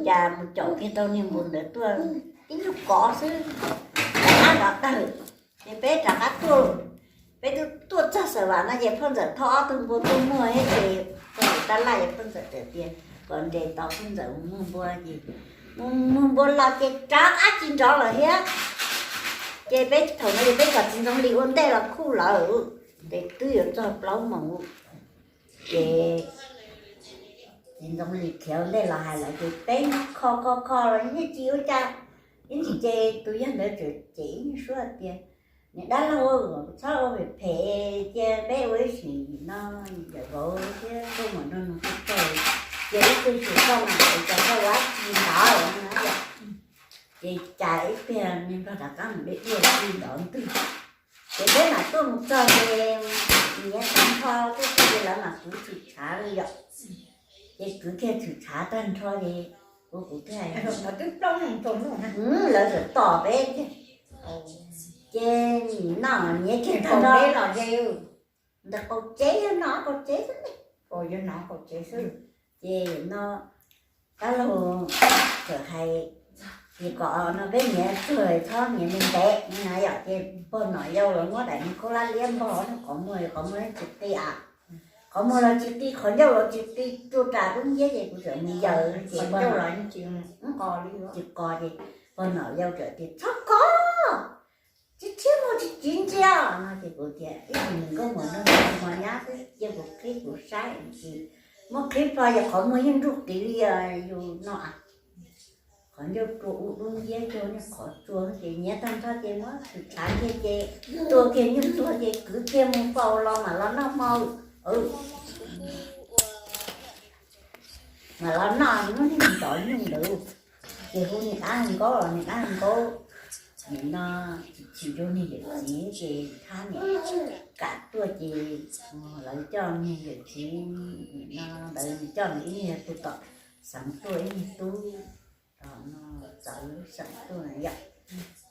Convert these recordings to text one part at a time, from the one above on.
Cas mus caum kiag tau niag npua ntawd tuaj ib nyuag kov xwb, rov qab los tawg. Ces peb rov qab tuaj, peb twb tuaj txog Xav Vam no ces poj ntxawm thauj ob tug npua tuaj muag thiab ces poj ntxawm tab laj ces poj ntxawm txawm tias kom nres tos poj ntxawm mus muag npua ces mus muag npua los ces rov qab tsis nrov lawm thiab. Ces peb thaum no ces peb kom txiv Ntxoov Lis ua ntej los khuj lawm, ces twb yuav txog plaub moos ces txiv Ntxoov Lis khiav ua ntej los hais lawv ces peb kho kho kho los yeej tsis ua cas. Ib ntsis ces tus yawg ntawd txawm cem ib nyuag suab tias, niam dab laug, txhob ua phem phem, cia peb ua ib sim no yawm vauv thiab tuaj mus nrog nws ua tsaug, cia ib tug xyum koj mas es cas koj ua dab tsi ntawd no. Ces cas ib pliag niag nplog rov qab mus deb deb txij ntawd ntwg. Ces peb mam tuaj mus txog ces niam tag nrho tuaj txog ces lawv mam kwv tshwm tshav li yom. Ces kwv kiag tshwm tshav tag nrho ces kuv kuv thiaj hais, lawv txawm tom peb tiag. Ces nim no niam kiag tag nrho, ntawm qaum tsev yog no qaum tsev xwb, qaum tsev xwb. Ces no dab laug txawm hais, ces kom no peb niam tsuag txhob niam ntev ntev na yom, ces pog nom yau los muab daim niag khaub hlab liab npog qhov muag, qhov muag tsis qi a, qhov muag los tsis qi, qhov ncauj los tsis qi, tsuas ras dub nciab ces kuv txawm mus yaws ces pog tsis qo ces pog nom yau txawm tias txhob kov, tsis tshiab muag tsis tsiv ntsia no ces kuv tias ib tug nkauj muam nrog hmo nyab xwb, cia kuv qhib kuv saib ces muab qhib plho ces qhov muag yeej nruj qiv li yus no. Qhov ncauj tsua ub dub nciab cuag niag qhov tsua ces niam tag nrho ces muab tshwm tshav kiag ces tua kiag nyuj tuag ces kwv kiag mus faus los mam los noj hmo. Mam los noj hnub ntxov nyuj ntawd. Ces hu niag dab Nkaub los niag dab Nkaub nim no tsis chim rau niag yawm txiv ces thab niam kam tuaj ces lawv coj niag yawm txiv nim no lawv coj ib niag tus tom xeev tuaj ib niag tub no txawv xeem tuaj na yom.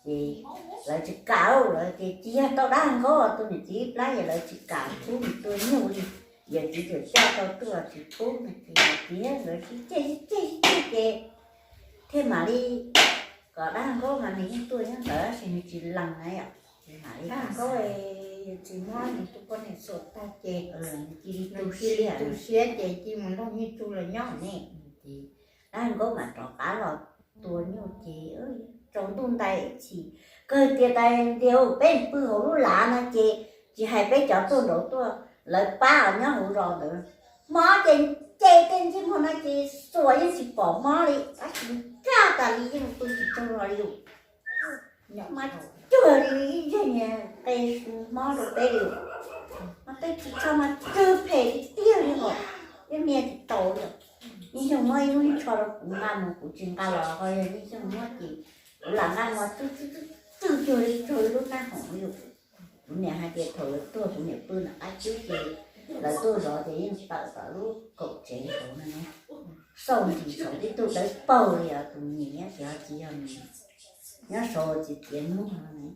Ces lawv tsis kam lawm ces tsis yog tau dab Nkaub tus niam txiv plab ces lawv tsis kam pub nws tua nyuj li. Yawm txiv txawm coj tau tuaj tsis pub no ces yawm txiv lawv sib ceg sib ceg sib ceg ces thiaj mam li kom dab Nkaub mas nws yeej tuaj nyob ntawd tab sis nws tsis lees na yom. Ces mam li dab Nkaub, yawm txiv muab nws tus poj niam xuas tag ces cia li tu siab ces cia mus nrog nyuj tsu los nyob ne. Ces dab Nkaub mam rov qab los tua nyuj ces tsaus ntuj ntais ib chim, kawg tias tais ntiag peb pw hauv lub lav no ces tsis hais peb cov tuaj nraud tuaj, lawv pab os nyob hauv zos ntawd, mob ces nce tej ntsej muag no ces xuas yeej tsis pom mob li, tab sis kaj tas li yeej pw tsis tsaug zog li lawm. Mas cuag li ib zej niag qe mob rau peb li. Mas tej tsis tshaj mas tsw phem li tiag li hos, ib niag tsis tau li. Ib xyoos muab ib lub ntsho rau kuv nqa mus kuv tsis nqa los ho yog ib xyoos muab ces kuv lam nqa mus tsw tsw cuag li tsw ib lub nab hoom li. Kuv niam hais tias thaum lawv tuag kuv niam pw nram qab cub ces lawv tuaj zov ces yeej tawm tom lub kaum tsev hauv no ne, xauj ntsis saum tib tug dawb paug li os, tus niam nyob tsis ho tsis yog nws, nyob saud txiv txiav muag no ne.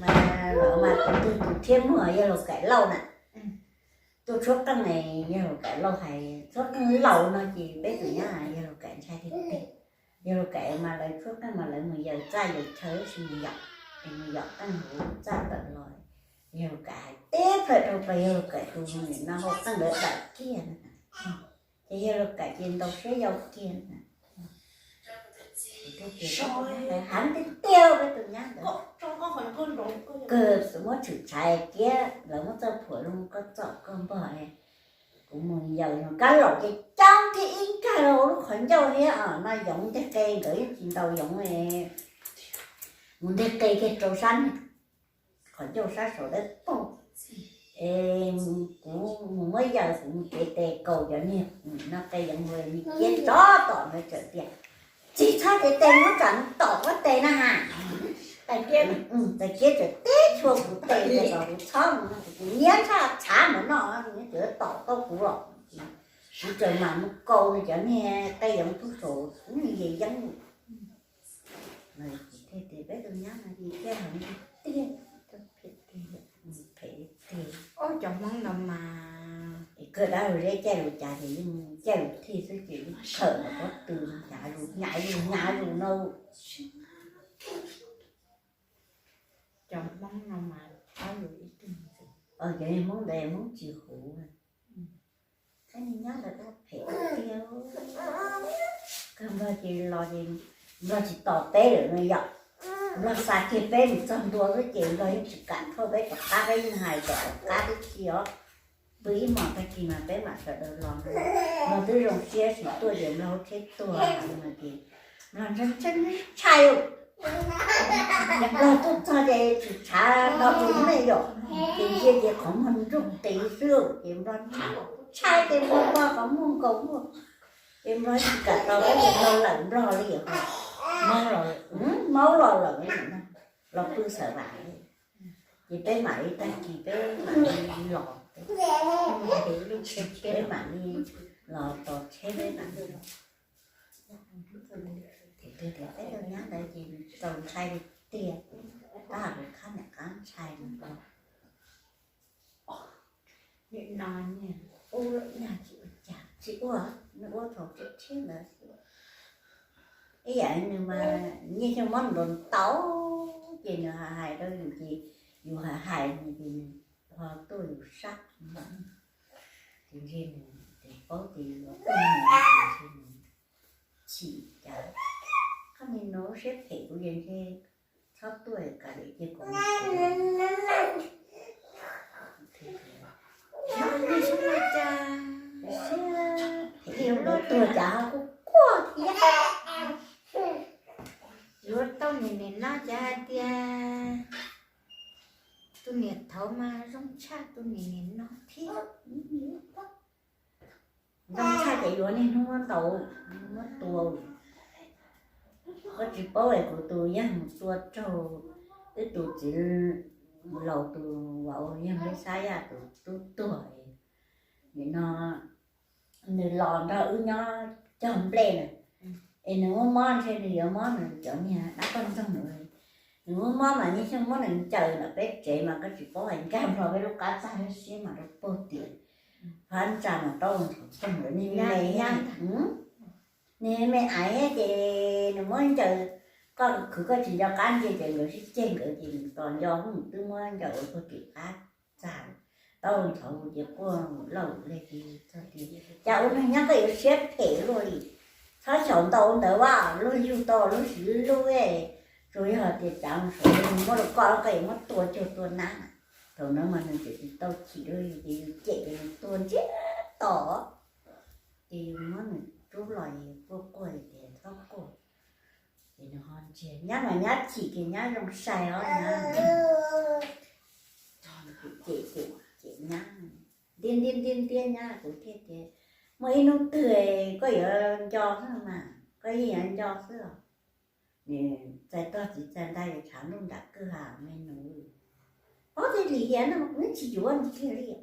Mas lawv mas tus twg tus thiab muag yawg laus Kaim Lauj na. Tuaj tshuab qeej, yawg laus Kaim Lauj hais tshuab qeej laus no ces peb tus nyab yawg laus Kaim ntshai tiag tiag. Yawg laus Kaim mas lawv tshuab qeej mas lawv mus yaws txaj yaws chaw tab sis mus yom, es mus yom qeej hauv txaj tawm los, yawg laus Kaim hais teb plaws rau pas yawg laus Kaim tus nim no hau qeej lawv dawm kiag na. Ces yawg laus Kaim ces ntaus siab yau kiag na. Heev tiag tiag peb tus nyab ntawd. Kawg muab tshwm tshaiv kiag lawv muab txoj phuam zoo koj txom koj npog. Kuv mus yaws no kab laum ces coob kiag ib nkag rau lub qhov ncauj thiab os, no yoov nteg qe nkawd yeej tsis ntaus yoov. Mus nteg qe kiag rau sab qhov ncauj sab saud dawb paug. Es kuv mus muab yaws kuv mus cev tes kaus cov niag no qe yoov ua niag ciab tsov tom ntawd txawm tias, tsis txhob cev tes, muab tsam tom huab tes na ha. Tais ciab txawm teb tshua kuv tes tias kom kuv txhob mus no, kuv niab tshaj tshav mus noj, nws txawm tom tau kuv los. Kuv txawm mam mus kaus nws cov niag qe yoov tub saum niag yeeb. Peb tus nyab no ces thiaj heev tiag tiag, phem tiag. Ob cov Hmoob no mas Kawg dab lug zeb caij lug cav ces yeej caij lug thij xwb ces yeej khawm ntawm pob tw, hnyav zus hnyav zus hnyav zus no. Cov Hmoob no mas, cov Hmoob ntawd Hmoob tsis huv. Koj niag nyab ntawd dab phem tiag. Kawg Nplog ces los ces Nplog tsis tos peb lawm no yom. Nplog xa kiag peb mus txog ntua xwb ces Nplog yeej tsis kam thauj peb tom qab, peb yeej hais kom tom qab tib si os. Pw ib hmos tag kis mas peb mam sawv daws los no. Nplog twb zoo siab tsis tuaj ces Nplog hauv tsheb tuag no ces Nplog ntshai ntshai ntshai. Ces Nplog tuaj txog ces tsis tshav no tus me yom, ces ntsia ces qhov muag nruj qis xwb ces Nplog ntshai ntshai ces Nplog npog qhov muag nkaus muag. Ces Nplog tsis kam tau, Nplog lawm Nplog li, maub los lawm, los pw xav vam li. Ces peb mam li tag kis peb mam li los, peb mam li los tos tsheb peb mam li los. Tias peb tug nyab ntawd ces txaus ntshai li tiag, tab hais khab niam qab ntshai no. Nim no niag ub lawm nyaj tsis ua cas, tsis ua, nws ua thaum tshiab tshiab ntawd xwb. Ib yam nws mas Nyiaj Xyooj Mob ntaus ntaus ces nws hais rau yus ces yus hais hais nws ces nws ho tuaj yus sab. Ces ntshe nws paub tias yus los tuaj nws ces ntshe nws chim cas, koj niag no siab phem kuv ces ntshe txhob tuaj, kav liam cia kuv mus. Yog Nyiaj Xyooj Mob cas, phem luaj tuag cas ho kuj quaj thiab. Yuav tau niam niam no cas hais tias tus niam thaud mas zoo tshaj tus niam niam no thiab. Zoo tshaj ces yuav niaj hnub muab ntaus, muab tua. Koj tsis paub es kuv tus yawg mus tua raug wb tus txiv laus tus uas yog Nplej Xab Yaj tus tub tuag. Nim no nws los nrog wb nyob cog nplej na, es nws muaj mob ntshe nws yuav mob nws cov niag dab poj ntxoog nws. Nws muaj mob mas Nyiaj Xyooj Mob nws ncaws ntawm peb tsev mas koj tsis paub hais nkag nplho peb lub qab txaj lub siab mas rau puag tim phab ntsa mas taub ntxhov txoog lawm niag me, niag me aiv ces nws muab ncaws, koj khwv koj tsis nco qab ntsia ces nkawd sib ceg nkawd ces nws tos nco hnub twb muab ncaws ua puag tim qab txaj, taub ntxhov ces quaj lauj le ces txog tias cas ua neeg nyob koj yuav siab phem luaj li, txhob xyaum ntau ntawd vaj luag yug tau luag siv lub, tsuas yog tias cas mus saum nws muab rau koj koj yuav muab tua cuag tua nab. Thaum ntawd mas nws tseem tsis tau chim rau yus ces yus cem ces nws tua ntsiag to, ces yus muab nws rub los es quaj quaj tias txhob quaj. Ces nws ho ntsiag, nyab mas nyab chim ces nyab zoo sai os nyab. Cem cem cem nyab, ntiab ntiab ntiab ntiab nyab kuv thiaj tias muaj ib hnub twg koj yuav nco xwb mas, koj yeej yuav nco xwb os. Nws txais tog txiv txais ntais yuav tshav ntuj nram kwj ha me nus. Ob tug lim hiam no kuv yeej tsis yuav nws kiag li.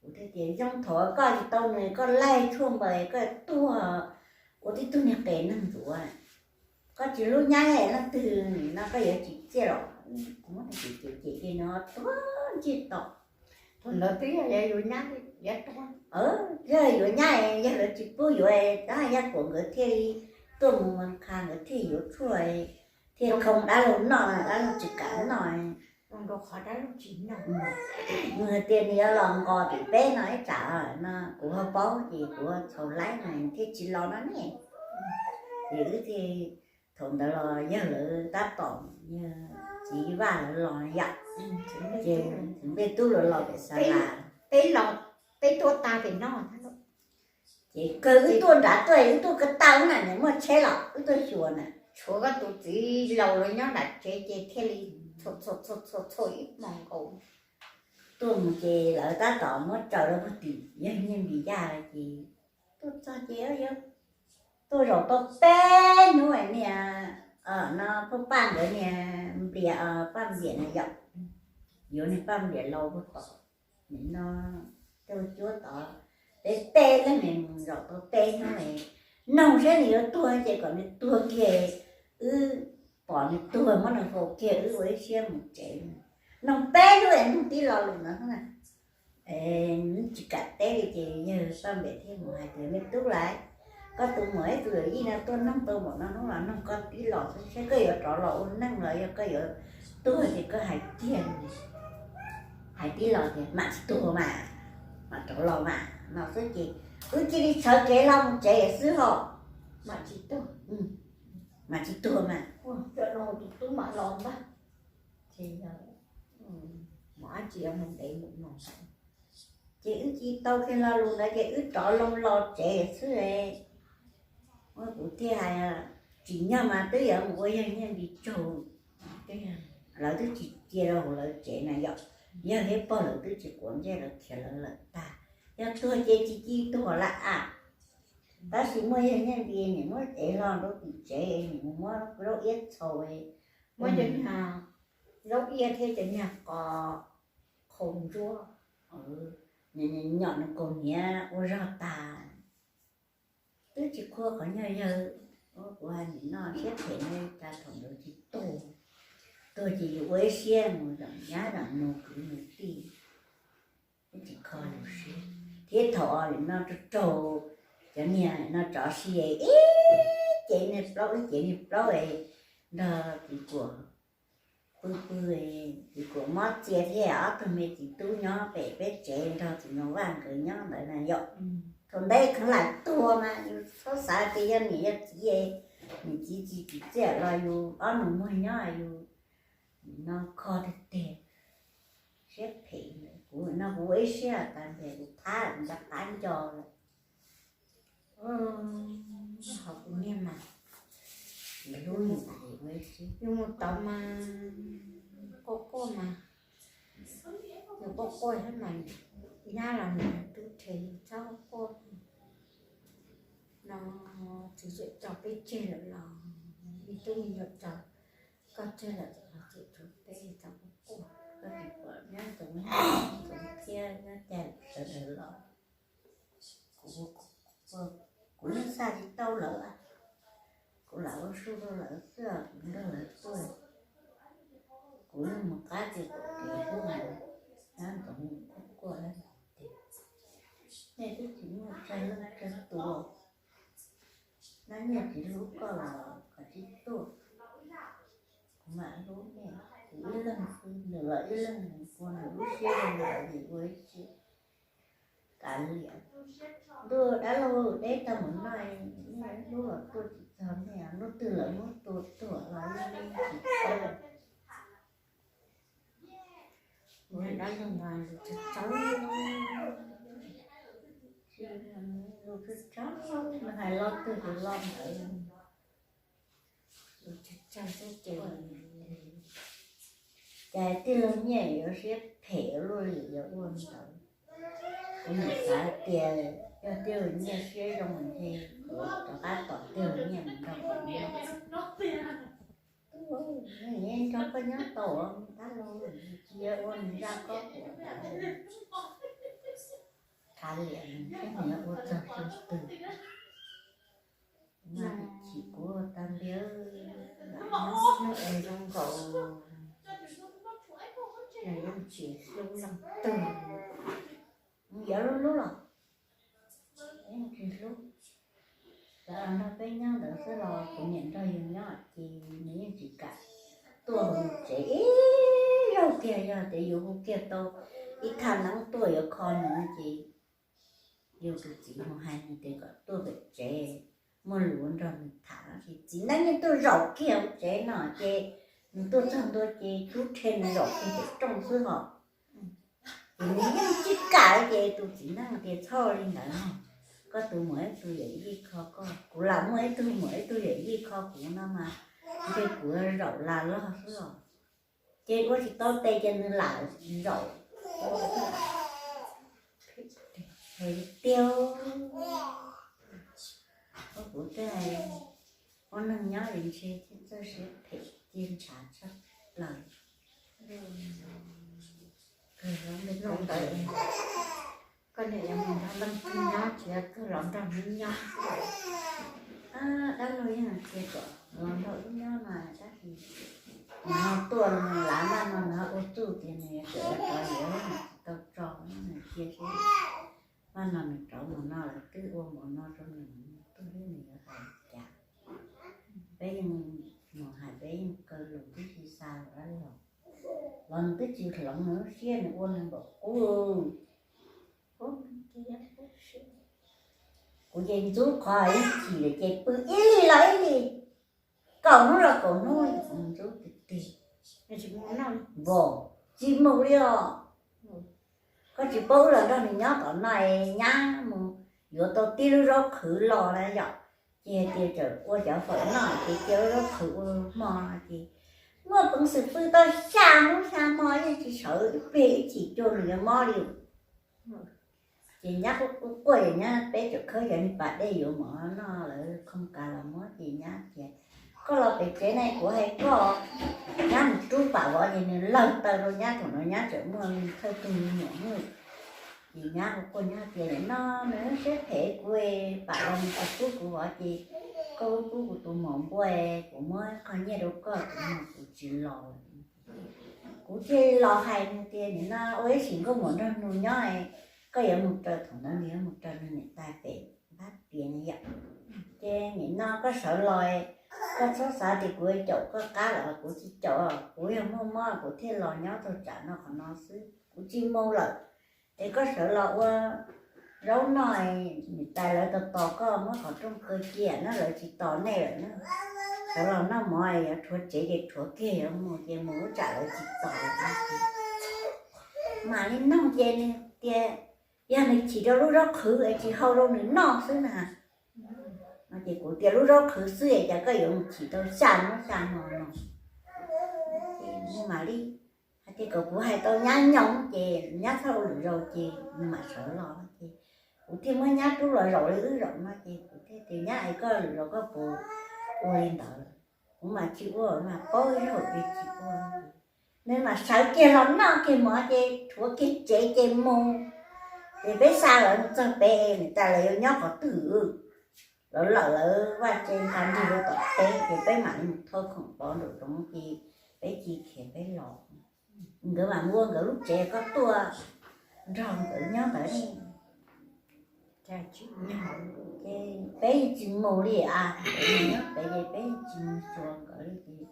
Kuv thiaj tias zoo thaum koj tsis tau nws koj laig tshuaj npaws koj tuag ua tib tug niag qes neeg ntxuav, koj tsis hlub nyab leej twg no koj yuav tsis txiaj los kuv muab nws cem cem cem ces nws ho tuag ntsiag to. Thaum ntawd twb yog yuav nyab, yog yuav nyab yog lawv tsis pub yuav tab yaj kuam nkawd thiaj li tuaj mus qha nkawd thiaj yuav tshuaj thiaj khoo dab laug noj, dab laug tsis kam noj. Nws hais tias nws yuav los nqos tim peb no ib tsam no kuv ho paub ces kuv txhaum laib no thiaj tsis los no ne. Ces wb thiaj, thaum ntawd los yawg lawv tab tom, yawg txiv Vaj lawv los yom, ces txiv Nplej Tub lawv los pem Xalas. Peb los, peb tuaj tas pem no. Ces kawg wb tuaj nrad tuaj, wb tuaj ko taw na, nws muaj tsheb los wb tuaj xyuas na. Tshuav koj tus txiv laus los nyob nram tsev ces thiaj li txhua txhua txhua txhua ib hmos nkaus. Tuaj mus ces lawv tab tom muab tsaws rau puag tim yawg Nyiaj Npis Yaj lawm ces tuaj txog ces tuaj zaum tau peb hnub niag, no pab paj nkawd niag Nplias, paj Nplias na yom, yuav niag paj Nplias laus puag tom no, cauj cuab tod, peb peb leeg mus zaum tau peb hnub, noog saib nws yuav tuag ces kom nws tuag kiag, wb pom nws tuag muab nws faus kiag wb ua ib siab mus tsev. Noog peb hnub es noog tib lo lus ntawd xwb na. Es tsis kam teb li ces yawg Paj Npem thiaj mus hais tias, Me tub Lais, koj tus muam ib tug yawm yij no tuaj noog tau npaum no hnub los noog koj tib los xwb, saib koj yuav rov los ua neej los yog koj yuav tuag ces koj hais kiag. Hais tib los tias, Mam tsis tuag mas, mam rov los mas, no xwb ces wb cia li sawv kev los mus tsev xwb hos. Mam tsis tuag, mam tsis tuag mas. Tus tub mam los ntag. Ces yog, mus dab tsi mus ntev mus no. Ces wb cia li tau kiag lo lus ntawd ces wb rov loo los tsev xwb. Kuv thiaj hais, Tsim nyog mas twb yuav mus ua yawg Nyiaj Npis tsaug, lawv twb tsis cia rau hauv lawv tsev na yom. Yawg thiab pog lawv twb tsis quav ntsej, lawv khiav lawv lawm tag. Yog tuag ces tsis cia tuag lawm a. Tab sis muaj yawg Nyiaj Npis nim muab ev hlo rau tim tsev, nim mus muab zaub iab txhau, muab cov niag zaub iab thiab cov niag qos qhaus ntsuab, nyom nws kaus hniav ua zog tas. Twb tsis qhuas qhov nyuag yawg, kuv hais nim no siab phem li cas thaum ntawd tsis tuag. Tuag ces yus ua ib siab mus zaum nyab zaum nus kwv nus tij, twb tsis kho lus siab. Thiab thaum nim no raug raug cov niag no tsov si ib cev niag plaub ib cev niag plaub nrog txiv kuam pw pw, txiv kuam mob txia thiab ob tug me txiv tub nyob pem peb tsev nrog txiv Nus Vaj nkawd nyob ntawd na yom. Thaum ntawd kheev lam tuag mas yus txhob xav tias yog niam yog txiv, niam txiv tsis tsim txiaj los yus ob nus muag nyob yus no kho tiag tiag. Siab phem, kuv no kuv ua ib siab tas ntiag kuv thab nco qab nco lawm. Ho kuv niag mas, hlub nws, yus mus tod mas quaj quaj mas, yus quaj quaj thiab mas, nyab los nws tub rhe txhob quaj no, txiv yuav tso peb tseg lawm los, me tub me nyuam tso koj tseg lawm los tseem tshuav peb txhob quaj. Koj tsis pom nyob ntawd thiab nyob cas sawv daws los. Kuv, kuv yeej xa tsis tau lawv, kuv lam ua su rau lawv xwb, kuv nrog lawv tuaj. Kuv yeej mus qab ces kuv tus hlub mus, nab ntawd mus quaj quaj lawv tias, nej twb tsis muaj tsawg leej tsawg tus, nab nyiaj tsis hlub koj los koj tsis tuaj, kuv mam hlub nej. Kuv ib leeg xwb, nws los ib leeg, nws ua nws lub siab zoo lawm, nws ua ib siab. Kav liam, ntuj dab laug deb tag mus no, nej hlub los tuaj tsis txog, nej hnub twg lawv muab tua tuag los yeej tsis paub. Ua dab laug mas lus tsawg tsawg, lus tsawg tsawg, nws hais lo twg ces lo ntawd. Lus tsawg tsawg xwb ces, cas tij laug Nyiaj yuav siab phem luaj li yuav ua ntawd. Kuv nim xav tias yog tij laug Nyiaj siab zoo ces kuv rov qab tom tij laug Nyiaj mus nrog kuv nyob. Nws nrog koj nyob tau dab laug, tsis yog ua nws zaj koj kuv. Kav liam, nws saib nws yuav ua txog xyoo twg. Mas chim kuv tag ntiag, lam nyob hnub es zoo nkaus, nws yeej tsis hlub leej twg. Yog hlub hlub los yeej tsis hlub. Txawm nrog peb nyob ntawd xwb los kuv niam nrog yus nyob ces nws yeej tsis kam tuaj hauv yus tsev ib zaug kiag. Yog tias yus hu kiag tau ib thaj neeb tuaj yuav kho nws no ces yus tus txiv mus hais nws tias kom tuaj pem tsev, muaj lus nrog nws tham no ces txiv neeb yeej tuaj zaum kiag hauv tsev no ces nws tuaj txog ntua ces tub rhe nws zaum kiag pem rooj xwb hos. Ces nws yeej tsis kam li ces tus txiv neeb tias txhob li ntawd no, koj tus muam ib tug yawm yij kho koj, kuv lam muaj ib tug muam ib tug yawm yij kho kuv no mas ntshe kuv zaum las log xwb os. Ces ua tsis tau tes ces nws lam zaum. Tiag, kuv tej ua neeg nyob es ntshe txawj siab phem cia ntshav tshaj plaws. Kawg los nrog leej twg nyob, tsis yog kawg los nrog neb nyob. Dab laug yeej hais tias kom los nrog wb nyob mas tab sis nws ho tuaj lav ntaj no nws ho ua txuj tias nws yuav tsum rov yuav. tau tso, nws cia seb, vaj no nws rov mus no lawv twb ua npaum no rau nws, tuaj xwb nws yuav hais li cas. Peb yeej mus hais peb yeej kaw lus twb tsis xa los dab los, los nws twb tsis hloov nws lub siab, nws ua nws npaum qub. Kuv ces ntxub qhov ib chim lawm ces pw ib lig los ib lig, kaum hnub los kaum hnub, ntxub tiag tiag. Npaum, tsis mus li os. Koj tsis paub wb los nrog nws nyob tom no es nyab mus yuav tau tib lub zaub qhwv los na yom, ces hais tias txawm ua cov fawm noj ces cia lub zaub qhwv ua hmo no ces muaj peev xwm pw tau xya hnub xya hmo yeej tsis sawv ib pliag ib chim cuag nws yuav mob li. Ces nyab quaj quaj ces nyab peb tseem khawb cov niag pas dej yuav mov noj, lawv khooj kas los muab ces nyab tias, koj los pem tsev na kuv hais koj. Nyab mus rub pam vov ces nws lawg taw rau nyab, thaum no nyab tseem muaj thawj tug me nyuam nawb. Ces nyab quaj quaj nyab tias, nim no nws siab phem kuv, pam los nws tsis pub kuv vov ces koj pub kuv tus maum npua, kuv muab qhov nyiaj rau koj, kuv no kuv tsis los. Kuv thiaj los hais nws tias, nim no ua ib sim nkauj muam nrog nws nyob, koj yuav mus raws, thaum ntawd nws yuav mus raws nws niam tais pem npab tias na yom. Ces nim no koj sawv los, koj txhob xav tias kuv caum koj qab los, kuv tsis caum, kuv yog muaj mob kuv thiaj los nyob tau tsam no qhov no xwb, kuv tsis mus lawm. Es koj sawv los ua zaub noj, niam tais lawv tos tos koj, muab qhov rooj kaw cia na, lawv tsis tos nej lawm na. Sawv los noj mov, yuav rhuav tsev ces rhuav kiag, yuav mus ces mus, ua tsam lawv tsis tos lawm no. Mam li noog ces nws tias yog nws chim rau lub zaub qhwv es tsis hau rau nws noj xwb na. No ces kuv tias lub zaub qhwv xwb es cas koj yuav mus chim tau xya hnub xya hmo no. Ces nws mam li hais tias kom kuv hais tau nyab nyoos ces nyab txhob ua lwm zaus ces nws mam sawv los ces kuv thiaj muab nyab rub los zaum li wb zaum no ces kuv thiaj tias nyab es koj lwm zaus koj puas ua li ntawd. Kuv mam tsis ua, mam paub ib zaug ces tsis ua. Nws mam sawv kiag los noj kiag mov ces rhuav kiag tsev ces mus. Ces peb xa lawv mus txog pem, niam tais lawv yuav nyob qhov twg, lawv lawm lawv vaj tse nqa nrig rau tom teb ces peb mam li mus thau khoom pov nraum zoov ces peb cia khiav peb los. Nkawd mam ua nkawd lub tsev, koj tuaj nrog nkawd nyob ntawd. Ces peb yeej tsis mus li a, nyob pem ces peb yeej tsis mus xyuas nkawd li ces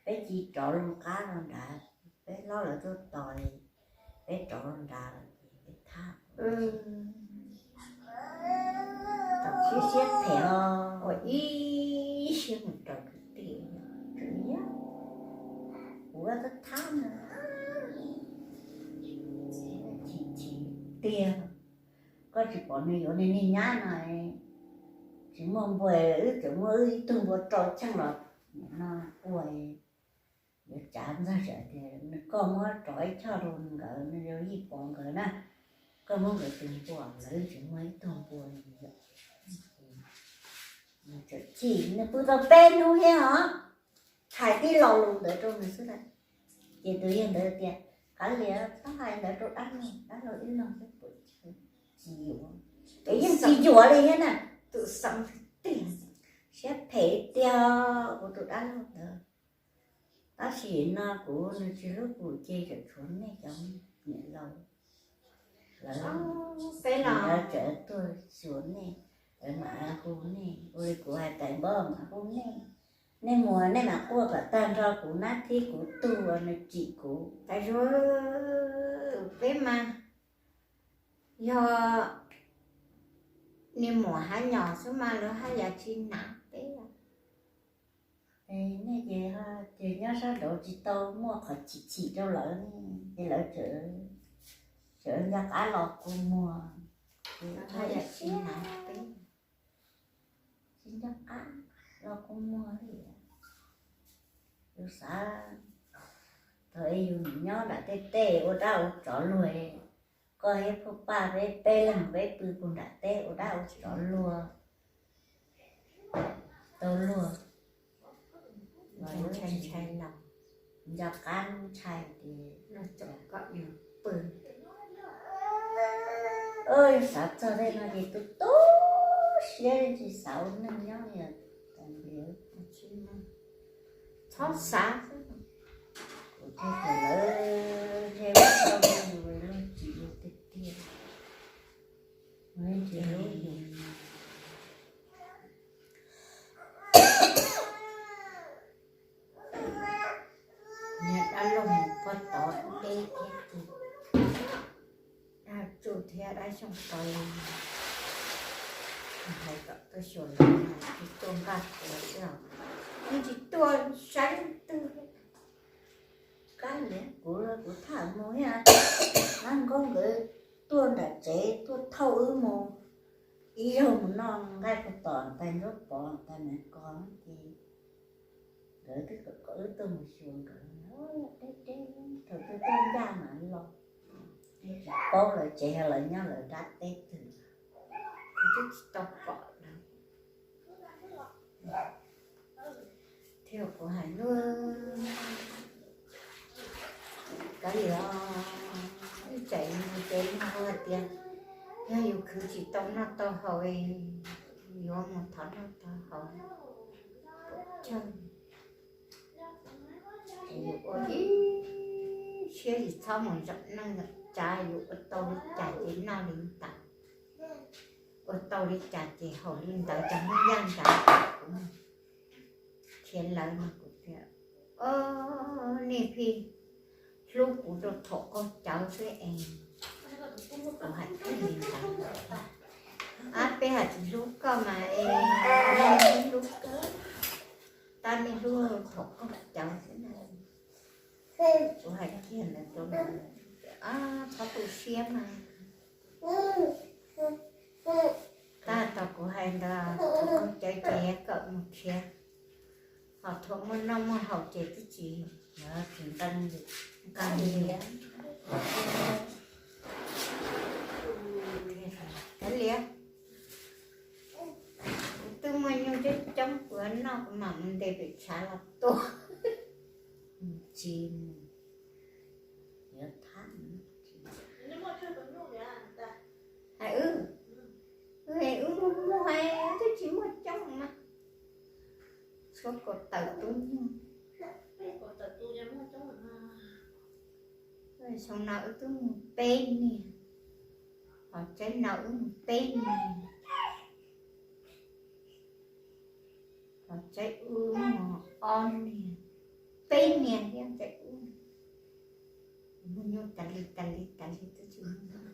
peb cia rov loo qab rau nrad, peb hlob lawv tuaj tos li, peb rov rau nrad lawm ces peb thab. Thaum siab siab phem os, ua ib siab mus raws kwv tij, kuv thab thab no, chim chim tiag. Koj tsis pom nws yuav niag niag nyab no, tsis muaj npua, wb tseem muaj wb ib tug npua rau cheej los no ua, yuav tsav ntxog tsam tias nws, koj muab rov ib choj rau nkawd, nws yog yij pov nkawd na, koj muab nkawd tus npua, lawv tseem muaj ib tug npua li yom. Nws tseem chim, nws pw tau peb hnub thiab os, hais tib lo lus ntawd rau nws xwb lawm. Ces tus yawg ntawd tias, kav liam, txhob hais ntawd rau dab laug, dab laug ib leeg xwb puas tsis yuav. Es yeej tsis yuav li thiab na. Siab phem tiag kuv tus dab laug ntawd. Tab sis no kuv, nws tsis hlub kuv ces tseem tshuav nej cov niam laus, lawv, peb los, lawv tseem tuaj xyuas nej, lawv mam hu nej, ua li kuv hais tais npab mam hu nej. Nej mus nej mam quaj kom tag nrho kuv nab thib kuv tug uas nws tsim kuv. Tais Zuag, peb mas yog niag muam hab nyom xwb mas lawv haj yam tsis hnav peb. Nej ces, ces nyob sab nraud tsis tau muaj qhov chim chim rau lawv ne, ces lawv tseem nco qab los kua muag, haj yam tsis hnav peb, tsis nco qab los kua muag li. Yus xav, thaum yus nyob nram tej teb ua dab ua tsov luag, koj thiab phuj paj peb peb leeg peb pw puag nram teb ua dab ua tsov luag, tau luag, nco qab ntshai ces, xav txog tej no ces tu tu siab, tsis xav ua neeg nyob li. Txhob xav, kuv thiaj tias lawv ntshe ua tau luag, luag tsim Niag dab laug mus puag tod deb thiab ces dab tsuj thiab dab xyooj tod li, hais kom tuaj xyuas los tsis tuaj npaj tuav xwb os. Yeej tsis tuaj saib leej twg. Kab liam kuv, kuv tham mus thiab, Nab Nkauj nkawd tuaj nram tsev tuaj thauj wb mus ib zaug mus noj nqaij puag tom tais Nruab Pov tais Nais Kos ces nkawd twb kom wb tuaj mus xyuas nkawd. Deb deb, thaum twg tuaj ncaj mas los, tsis paub lawv tsev, yog lawv nyob lawv dab teb twg, kuv twb tsis tau pom lawm. Thiab kuv hais lub, kav liam, ib tsam yus mus ces yus hais tias yog yus khwv tsis tau noj tau haus, yuav mus thov noj thov haus, pom chaw, yus ua ib siab tsis txhob mus zaum neej zaum tsav, yus ua tau li cas ces noj li ntawd, ua tau li cas ces haus li ntawd, cov Hmoob Yaj ntawd. Kuv qhia lawv no kuv tias, o, nej pheej hlub kuv rau thaum qaug cawv xwb es kuv hais tiag li ntawd. Ab, peb hais tsis hlub koj mas es nej hlub kawg, tab nej hlub thaum qaug cawv xwb na. Kuv hais kiag ntawd rau lawv, txhob tu siab mas. Tab tom kuv hais ntawd, thaum qaug cawv ces kawm mus khiav, ho thaum muaj noj muaj haus ces twb tsis, tsis nqee, nqee li. Kav liam, kuv twb muaj nyuj coob coob kuv noj kuv mam mus ntes pem tshav los tua. Tsis mus, yuav thab. Hais wb, wb muaj muaj twb tsis muaj coob mas, tshuav kaum tawm tus nyuj. Xyoo no wb twb mus peb niag, ho tsaib no wb mus peb niag, ho tsaib ub mus ob niag, peb niag thiab tsaib ub. Muaj nyuj tas li tas li tas li twb tsis muaj.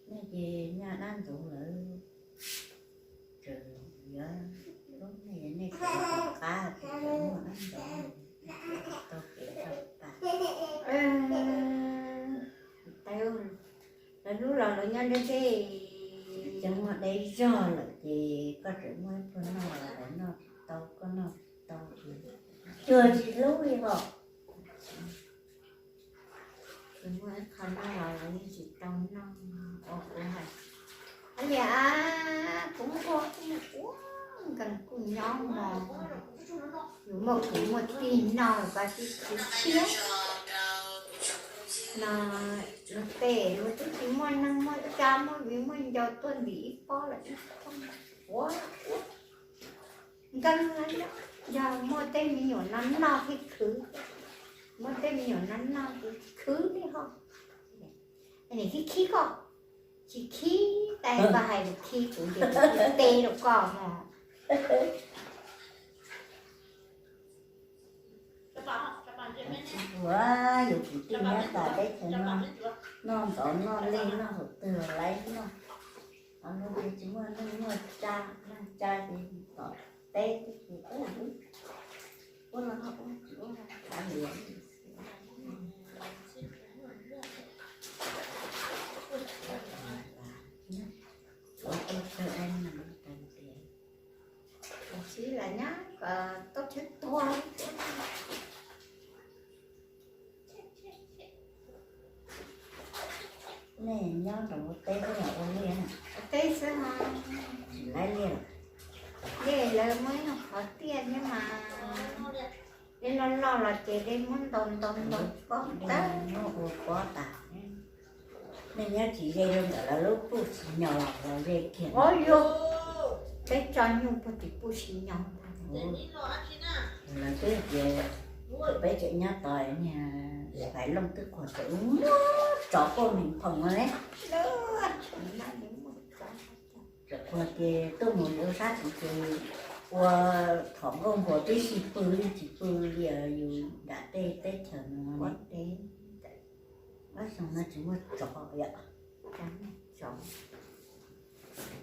Nej ces nyaj dab ntxoov lawm, tseem yuav hlub nej, nej tseem ua qab ces tseem muaj dab ntxoov, tau kev tau pa. Lawv hlub los lawv nyob deb deb, tseem muaj deb zog lawm ces koj tseem muaj ib pluag noj los lawv noj tsis tau, koj noj tsis tau ces cuag tsis hlub li hos. Tsis muaj ib qho noj los lawv yeej tsis tau noj. Ua kuv hais, a liam, kuv nquag kuj mus ua nkees kuj nyob mog, yus muaj kwv muaj tij noj los koj tib khwv tshiab no, luag tej luag twb tsis muaj neeg muaj tsav muaj viv muaj ncaus tuaj ntim ib pob lawm ib pob, ua ua nkees, yog muaj tej me nyuam no noj thiaj khwv, muaj tej me nyuam no noj ces khwv li ho. Nim khib khib koj, tsis khib, tais koj hais lus khib kuv ces kuv teb rau koj mog. Tsis ua, yus kwv tij nyob tas teb chaws no, noj ntxov noj lej noj hauv twg los laiv noj. Qhov no ces tsis muaj neeg muaj tsa, neeg tsa ces tom teb tib si, ua los ua, tsis ua kav liam. Tsis lam nyab kom tau chaw tuag. Nej nyob nram ua teb xwb los ua liaj? Ua teb xwb os. Tsis laib liaj los? Liaj lawv muab ib nyuag qhov tiaj thiab mas, dej loj loj los ces dej muab ntaus ntaus ntaus pob tawg, muab ua pob tas. Nej nyob tsis ze rau ntawm lawv lub puj tsis nyos los ze kiag. Ua yog peb tso nyuj puag tim puj tsis nyos. Lawv twb tias Peb tseem nyob tod niag Faiv Looj twb quag tseem muab tsov quaj meem phoom no ne. Tseem quag tias tuaj mus ua sab tid ces ua phom nkauj npuas tib si pw li tsis pw li yus nram tej teb chaws no. Ob xyoo no tsis muaj tsov yom.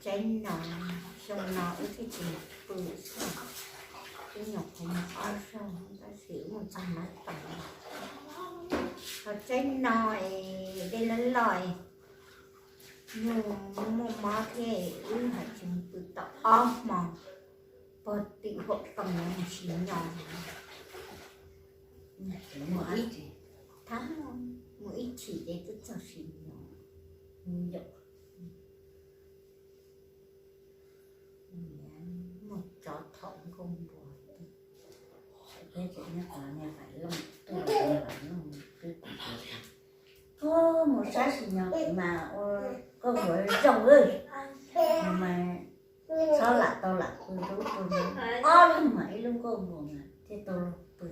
Tseeb no, xyoo no wb thiaj tsis pw xwb. Wb nyuam qhuav mus ob zaug tab sis wb mus txog Mab Toom. Ho tseeb no es dej loj loj, nyuj muaj mob thiab wb haj tsis mus pw tau ob hmo, pog twm huam toom no mus sim nyom. Thab mus ib chim ces twb txog sim nyom. Muaj tsov thom nkauj npuas. Peb tseem nyob tod niag Faiv Looj tuaj, Faiv Looj twb quag tias, mus sab sim nyom mas ua nkauj npuas zoo, mas txhob lam tau lam pw rau ub rau no. Ob lub mas ib lub nkauj npuas mas thiaj tau luag pw.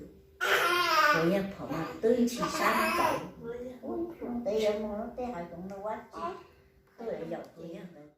Ces yog phom mas twb ntshis sab ntawd. Ub, lub ntev yuav mus lub tej hav zoov no ua tsi, twb yaum ces yog ntawd.